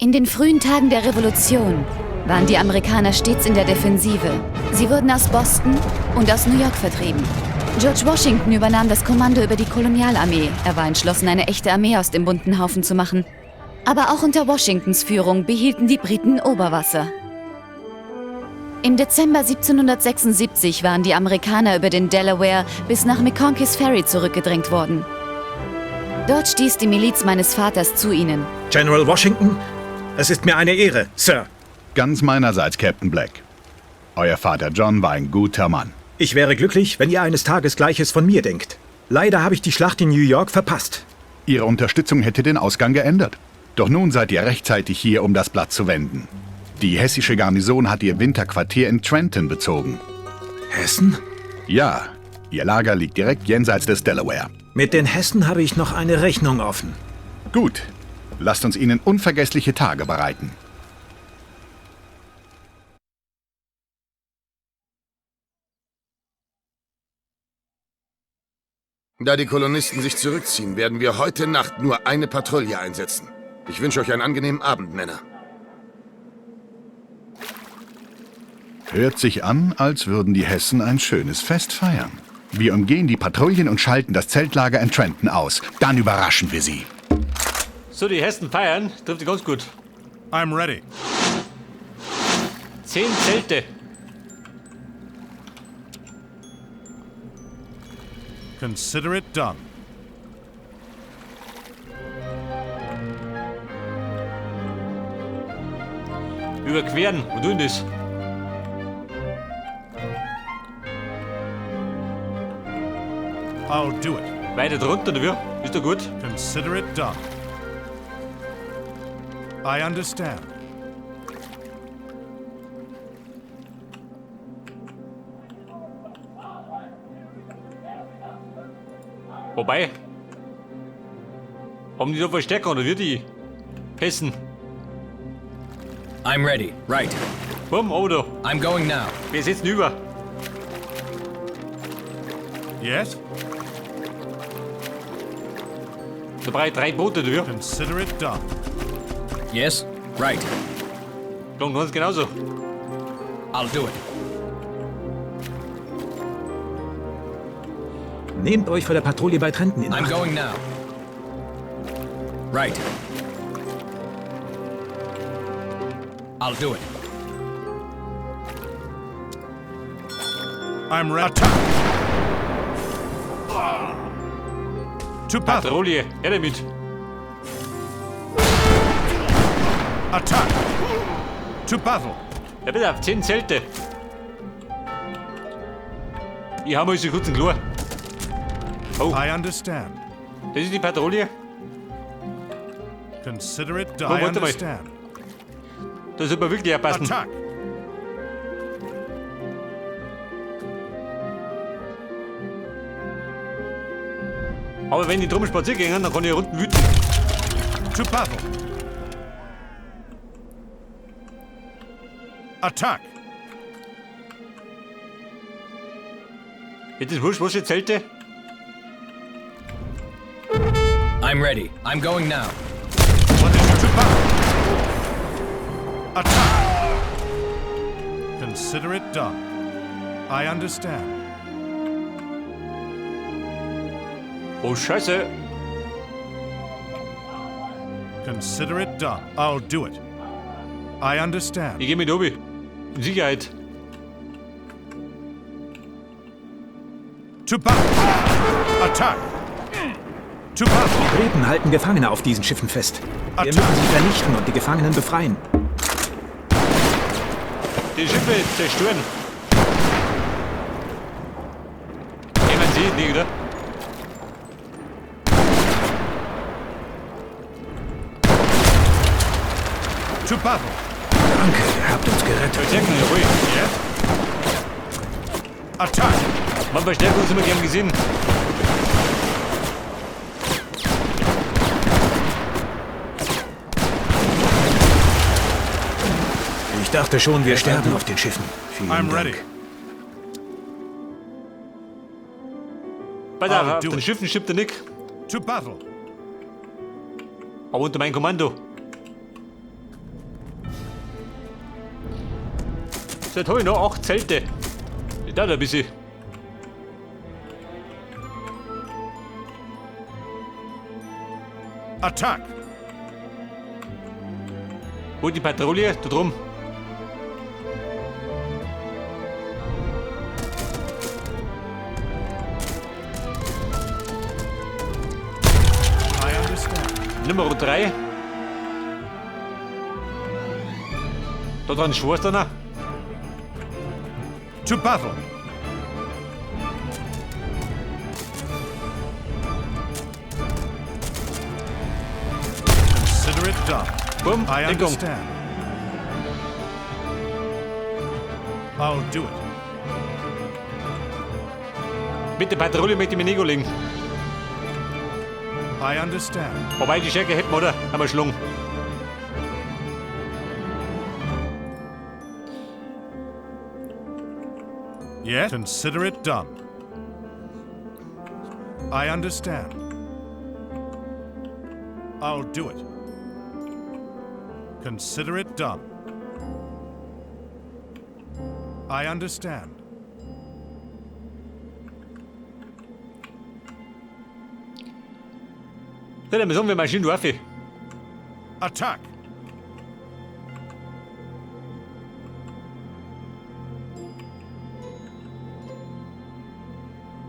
In den frühen Tagen der Revolution waren die Amerikaner stets in der Defensive. Sie wurden aus Boston und aus New York vertrieben. George Washington übernahm das Kommando über die Kolonialarmee. Er war entschlossen, eine echte Armee aus dem bunten Haufen zu machen. Aber auch unter Washingtons Führung behielten die Briten Oberwasser. Im Dezember 1776 waren die Amerikaner über den Delaware bis nach McConkey's Ferry zurückgedrängt worden. Dort stieß die Miliz meines Vaters zu ihnen. General Washington, es ist mir eine Ehre, Sir. Ganz meinerseits, Captain Black. Euer Vater John war ein guter Mann. Ich wäre glücklich, wenn ihr eines Tages Gleiches von mir denkt. Leider habe ich die Schlacht in New York verpasst. Ihre Unterstützung hätte den Ausgang geändert. Doch nun seid ihr rechtzeitig hier, um das Blatt zu wenden. Die hessische Garnison hat ihr Winterquartier in Trenton bezogen. Hessen? Ja, ihr Lager liegt direkt jenseits des Delaware. Mit den Hessen habe ich noch eine Rechnung offen. Gut, lasst uns ihnen unvergessliche Tage bereiten. Da die Kolonisten sich zurückziehen, werden wir heute Nacht nur eine Patrouille einsetzen. Ich wünsche euch einen angenehmen Abend, Männer. Hört sich an, als würden die Hessen ein schönes Fest feiern. Wir umgehen die Patrouillen und schalten das Zeltlager in Trenton aus. Dann überraschen wir sie. So, die Hessen feiern, trifft sich ganz gut. I'm ready. 10 Zelte. Consider it done. Überqueren, wo tun das? I'll do it. Weiter drunter, oder wie? Ist doch gut. Consider it done. I understand. Wobei, haben die da Verstärkung, oder wie die Hessen? I'm ready. Right. Bumm, aber da. I'm going now. Wir setzen über. Yes? Da brauche ich 3 Boote, oder wie? Consider it done. Yes? Right. Klang ganz genauso. I'll do it. Nehmt euch vor der Patrouille bei Trenton in I'm Acht. going now. Right. I'll do it. I'm ready. Attack! To battle! Patrouille, her damit. Attack! To battle! Ja, bitte, auf 10 Zelte. Ich hau mal so kurz ein Klo. Oh. I understand. Das ist die Patrouille. Consider it done. Oh, I warte mal. understand. Da sollte man wirklich aufpassen. Attack! Aber wenn die drum spazieren gehen, dann kann ich unten wüten. To battle! Attack! Jetzt ist wurscht, was für Zelte? I'm ready. I'm going now. What is to battle? Attack! Consider it done. I understand. Oh, Scheiße. Consider it done. I'll do it. I understand. Ich geh mit obi. In Sicherheit. To battle! Attack! To battle! Die Briten halten Gefangene auf diesen Schiffen fest. Wir müssen sie vernichten und die Gefangenen befreien. Die Schiffe zerstören. Nehmen Sie nicht, oder? To battle! Danke, ihr habt uns gerettet. Verstärkung, jawohl. Yes? Attack! Man, Verstärkung sind wir gern gesehen. Ich dachte schon, wir sterben auf den Schiffen. Vielen I'm Dank. ready. Pass auf, I'll auf do den it. Schiffen stimmt der Nick. To battle! Aber unter meinem Kommando. Jetzt habe ich noch 8 Zelte. Das dauert ein bisschen. Attack! Wo die Patrouille? Da drum. I understand. Nummer 3. Da dran Schwestern. To battle! Consider it done. Bumm, I Deckung. understand. I'll do it. Mit der Patrouille möchte ich mich nicht anlegen. I understand. Wobei die Stärke hätten wir, oder? Haben wir Schlung. Yes? Consider it done. I understand. I'll do it. Consider it done. I understand. Ja, dann sagen wir Maschinenwaffe. Attack!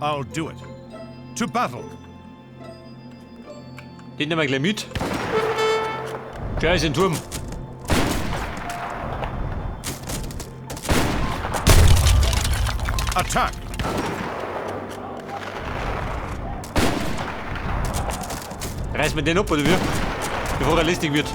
I'll do it. To battle! Den nehmen wir gleich mit. Scheiß den Turm. Attack! Reißen wir den ab, oder wie? Bevor er listig wird.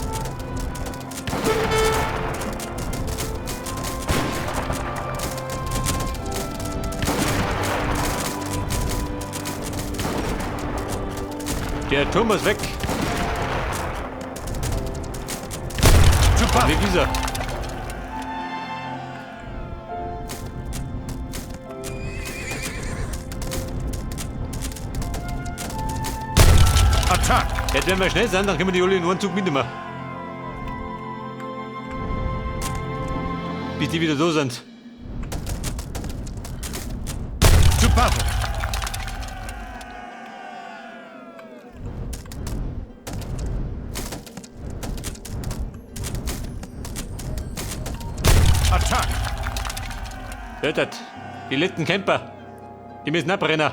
Der Turm ist weg. To battle! Weg ist er. Attack! Jetzt werden wir schnell sein, dann können wir die alle in einen Zug mitnehmen. Bis die wieder da sind. To battle! Attack! Hört das? Die letzten Camper. Die müssen abbrennen.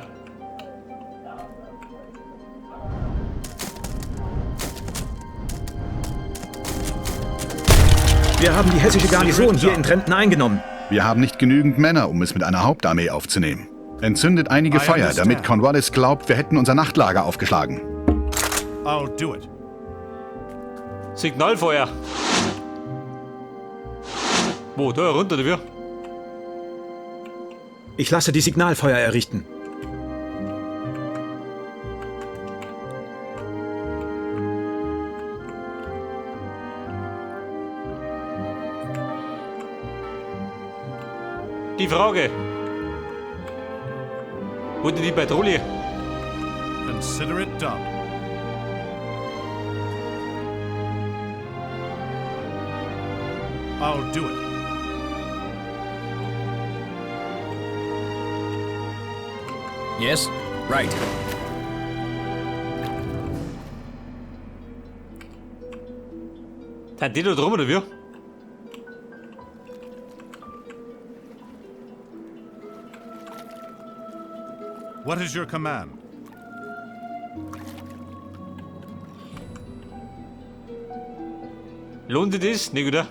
Wir haben die hessische Garnison hier in Trenton eingenommen. Wir haben nicht genügend Männer, um es mit einer Hauptarmee aufzunehmen. Entzündet einige I Feuer, understand. damit Cornwallis glaubt, wir hätten unser Nachtlager aufgeschlagen. I'll do it. Signalfeuer. Wo, da runter, oder wie? Ich lasse die Signalfeuer errichten. Die Frage. Wo denn die Patrouille? Consider it done. I'll do it. Yes? Right. Sind die da drum, oder wie? What is your command? Lohnt sich das? Nicht, oder?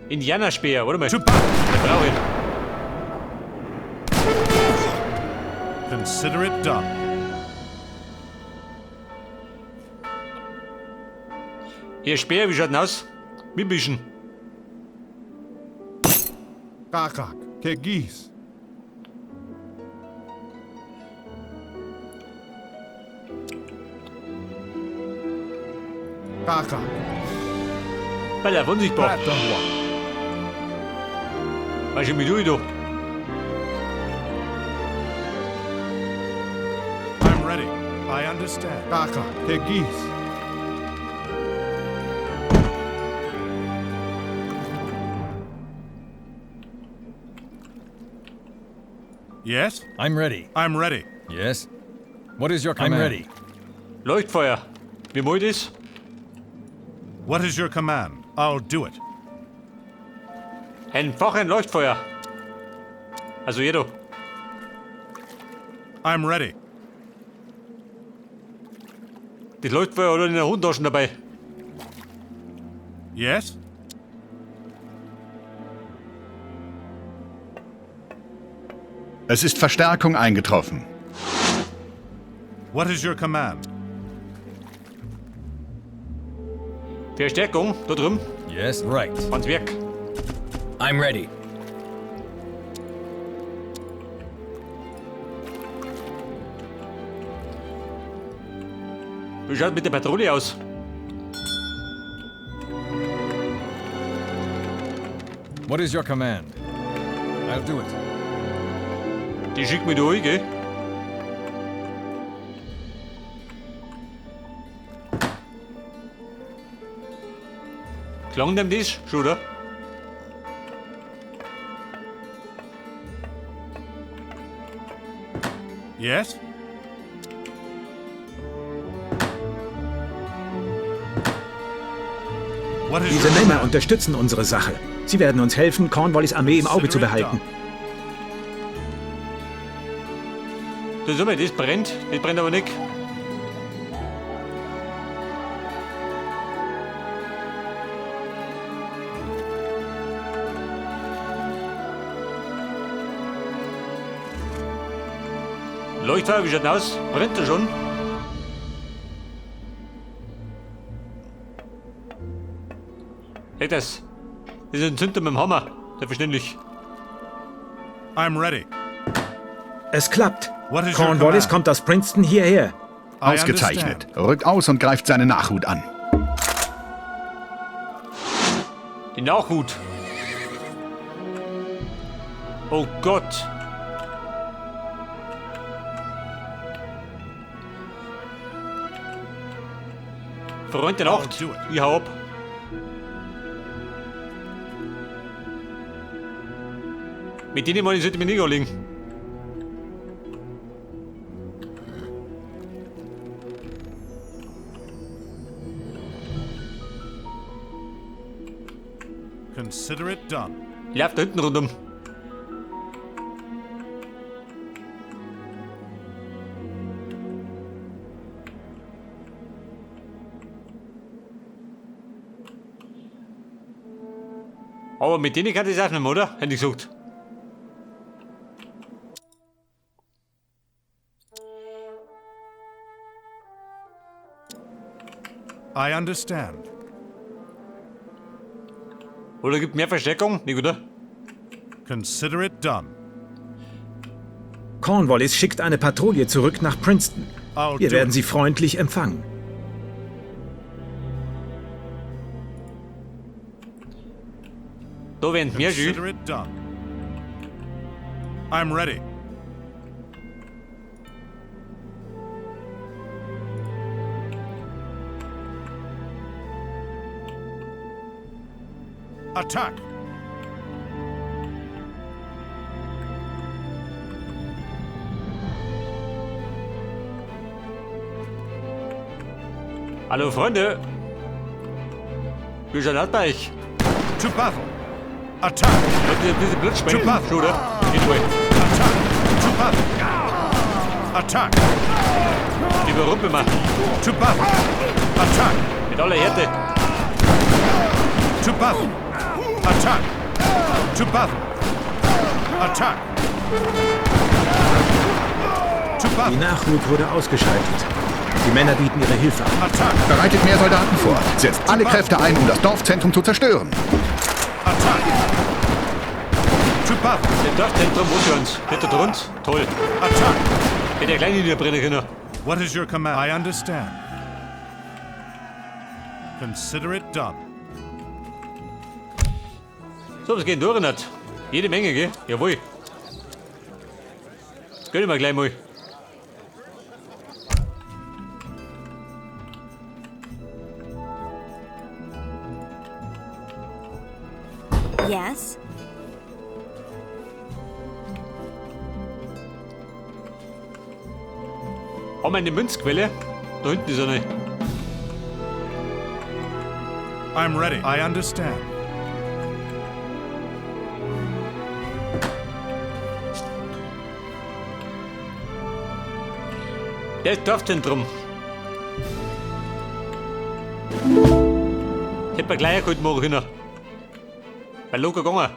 Indianerspeer, warte mal. To battle! Den brauche ich. Consider it done. Hier, Speer, wie schaut denn aus? Mitmischen. Kakak, Kegis. Kakak, Weil er unsichtbar. Batahwa. Was ist mit du da? I'm ready. I understand. Kakak, Kegis. Yes? I'm ready. I'm ready. Yes. What is your command? I'm ready. Leuchtfeuer. Wie mal das? What is your command? I'll do it. Einfach ein Leuchtfeuer. Also jeder. I'm ready. Das Leuchtfeuer hat er in der Hosentasche dabei. Yes? Es ist Verstärkung eingetroffen. What is your command? Verstärkung, da drüben. Yes, right. Ans Werk. I'm ready. Wie schaut mit der Patrouille aus? What is your command? I'll do it. Die schickt mich durch, gell? Klang dem das schon, oder? Yes? What is Diese your Männer command? unterstützen unsere Sache. Sie werden uns helfen, Cornwallis Armee im Auge zu Consider it behalten. done. Das, das brennt. Das brennt aber nicht. Leuchtfeuer, wie schaut denn aus? Brennt er schon? Hey, das. Das ist ein Zünder mit dem Hammer. Selbstverständlich. I'm ready. Es klappt. What is your Cornwallis command? kommt aus Princeton hierher. I Ausgezeichnet. understand. Rückt aus und greift seine Nachhut an. Die Nachhut. Oh Gott. Freund der Nacht. I'll do it. Ich hau ab. Mit denen meine ich, sollte ich mich nicht anlegen. Consider it done. Ich lauf da hinten rundum. Aber mit denen kann ich es aufnehmen, oder? Hätte ich gesagt. I understand. Oder gibt mehr Verstärkung? Nicht, oder? Consider it done. Cornwallis schickt eine Patrouille zurück nach Princeton. I'll Wir do werden it. sie freundlich empfangen. Da werden mehr schön. Consider it done. I'm ready. Attack! Hallo Freunde. Wie schaut das bei euch? To battle! Attack! Wollt ihr ein bisschen Blut spenden? To battle. Schon, oder? Geht wohl. Attack! To battle! Attack! Überrumpeln wir. To battle! Attack! Mit aller Härte. To battle! Attack! To battle! Attack! To Die battle! Nachhut wurde ausgeschaltet. Die Männer bieten ihre Hilfe an. Attack! Bereitet mehr Soldaten vor. Setzt alle Kräfte ein, um das Dorfzentrum zu zerstören. Attack! To battle! Im Dorfzentrum, wo sie uns? Nicht da drunter? Toll. Attack! Hätte ja gleich niederbrennen können. What is your command? I understand. Consider it done. So, was geht denn durch nicht? Jede Menge, gell? Jawohl. Gönnen wir gleich mal. Yes? Haben wir eine Münzquelle? Da hinten ist eine. I'm ready. I understand. Der ist Dorfzentrum. Hätte man gleich geholt machen können. Weil locker gegangen.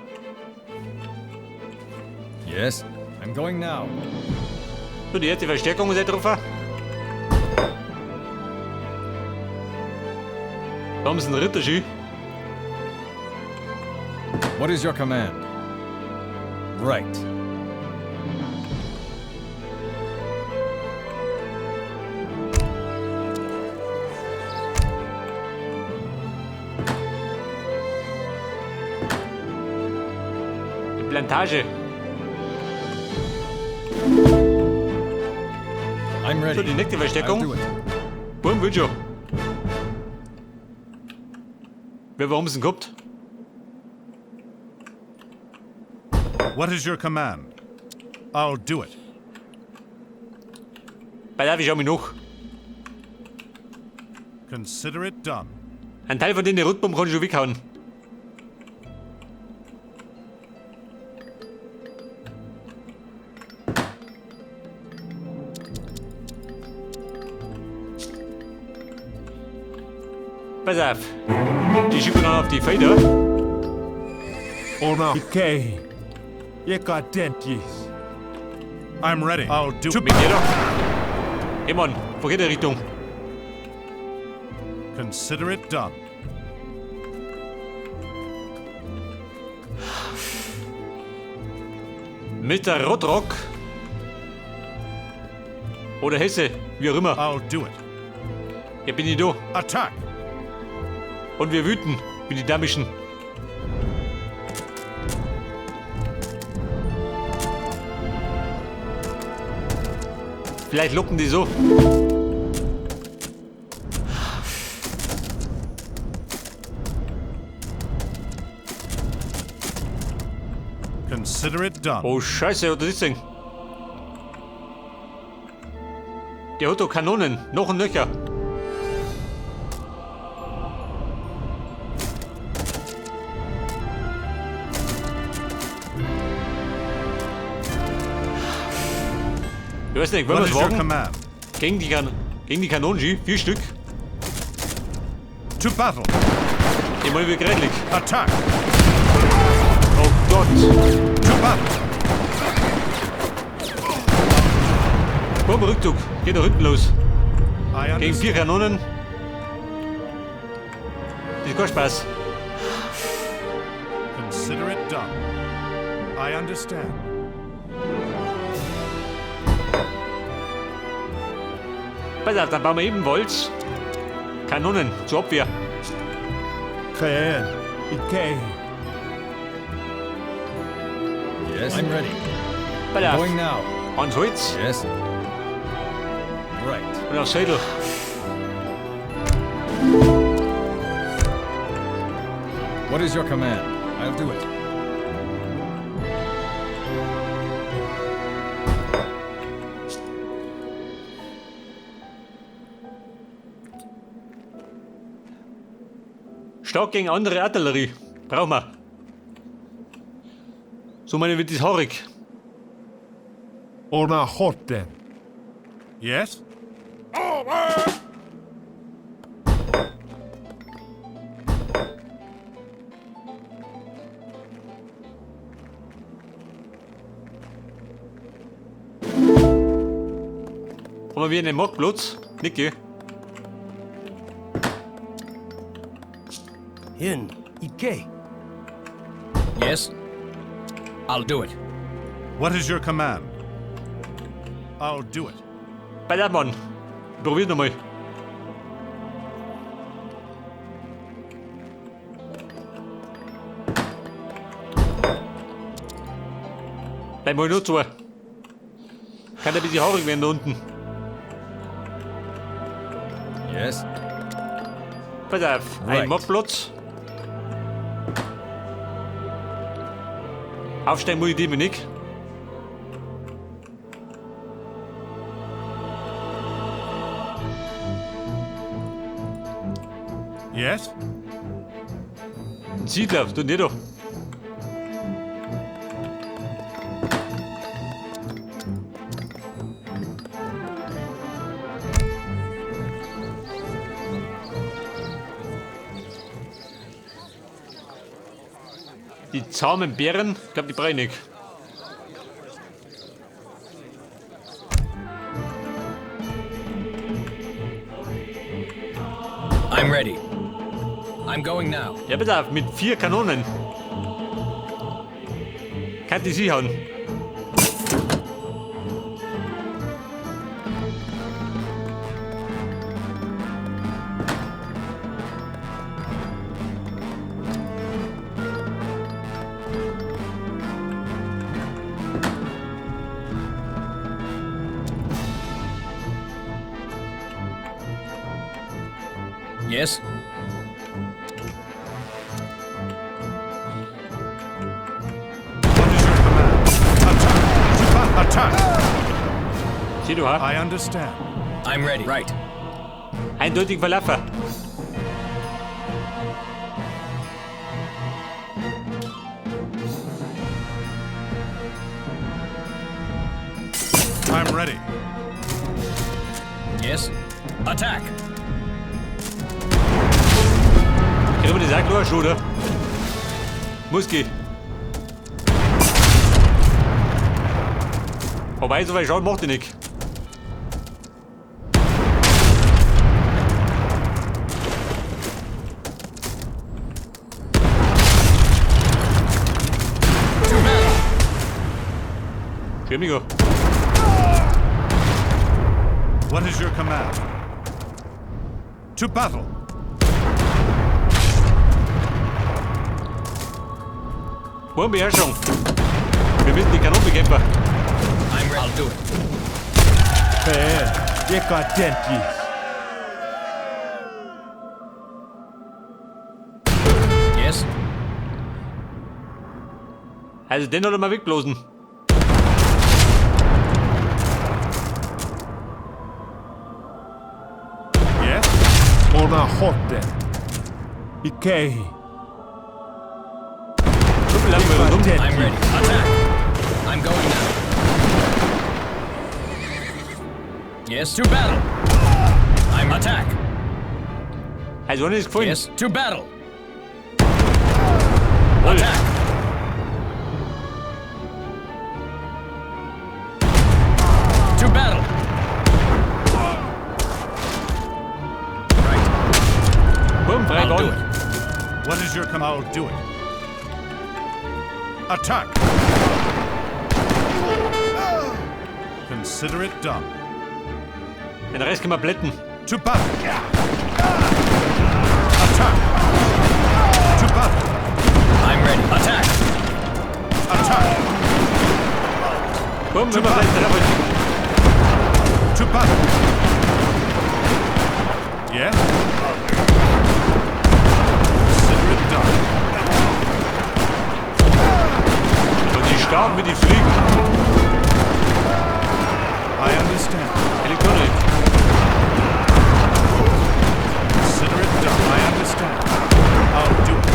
Yes, I'm going now. So, die erste Verstärkung ist getroffen. Da haben sie einen Ritterski. What is your command? Right. Die Plantage. I'm ready. So, die nächste I'll Verstärkung. do it. Boom, wird schon. Wer haben sie denn gehabt? What is your command? I'll do it. Bei der, ich schau mich noch. Consider it done. Ein Teil von denen Rotbaum kann ich schon weghauen. Pass auf. Die schieben dann auf die Felder. Ona. Ike. Yekadentis. I'm ready. I'll do Mit it. jeder. Hey Mann, verkehrte Richtung. Consider it done. Mr. Rotrock. Oder Hesse, wie auch immer. I'll do it. Ja, bin ich da. Attack! Und wir wüten, wie die Damischen. Vielleicht locken die so. Consider it done. Oh Scheiße, was ist denn? Der hat doch Kanonen, noch und nöcher. Ich weiß nicht, wollen What wir is es your wagen? command? Gegen die Kanonen, G, 4 Stück. To battle! Ich meine, wir gerätlich. Attack! Oh Gott. To battle! Boom, Rückzug. Geht nach hinten los. I Gegen 4 understand. Kanonen. Das ist kein Spaß. Consider it done. I understand. Pass auf, dann bauen wir eben Wolz. Kanonen zur Abwehr. Kaen. Ike. Yes, I'm ready. Pass auf. Going now. Ans Holz Yes. Right. und aufs Schädel. What is your command? I'll do it. Stark gegen andere Artillerie. Brauchen wir. So meine wird das haarig. Ona Hoten. Yes? Haben wir einen Marktplatz? Niki. Hin. Ike. Yes? I'll do it. What is your command? I'll do it. Pass auf, Mann. Probier nochmal. Bleib mal nur zu. Kann ein bisschen haarig werden da unten. Yes. Pass auf, ein Right. Marktplatz. Aufsteigen muss ich dem nicht. Yes? Ein Siedler, was tut denn der doch? Die zahmen Bären, ich glaube, die brauche ich nicht. I'm ready. I'm going now. Ja, bitte, auf, mit 4 Kanonen. Kann die sie hauen. Yes? What is your command? Attack! To battle! Attack! Sieh du, ha? I understand. I'm ready. Right. Eindeutig verlaufen. I'm ready. Yes? Attack! Kriegen wir das auch klar schon, oder? Muss gehen. Wobei, so weit schauen macht ich nicht. Schön, What is your command? To battle! Bodenbeherrschung. Wir müssen die Kanonen bekämpfen. I'm ready. I'll do it. Yes? Also den hat er mal wegblosen. Yes? Ona hotte. Ikehi. So viel lang wir rum. I'm ready. Attack! I'm going now. Yes, to battle! I'm attack! Also einer ist gefallen. Yes, to battle! Wohl. Attack! To battle! Right. Boom, frei I'll do Ball. it. What is your command? I'll do it. Attack! Consider it done. Den Rest können wir plätten. To battle! Attack! To battle! I'm ready. Attack! Attack! Boom, To wenn wir battle. plätten. To battle! Yes? Consider it done. Und die starben wie die Fliegen. I understand. Elektronik. Consider it done. I understand. I'll do it.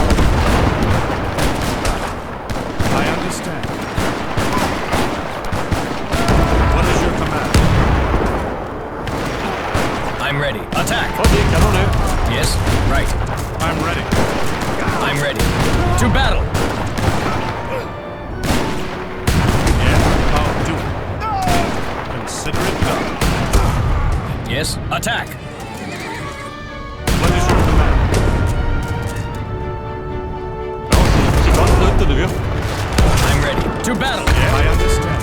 I understand. What is your command? I'm ready. Attack! Vorsicht, Kanone. Yes? Right. I'm ready. I'm ready. To battle! Yes, I'll do it. Consider it done. Yes? Attack! What is your command? Sie ganzen Leute, oder wie? I'm ready. To battle! Yes, I understand.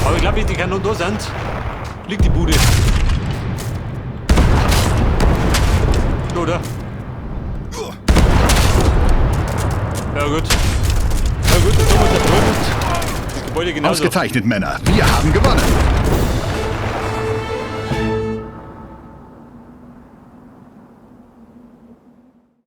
Aber ich glaube, wenn die Kanonen da sind, liegt die Bude. Oder? Ja gut. Ja gut, das haben wir zertrümmert. Das Gebäude genauso. Ausgezeichnet, Männer. Wir haben gewonnen.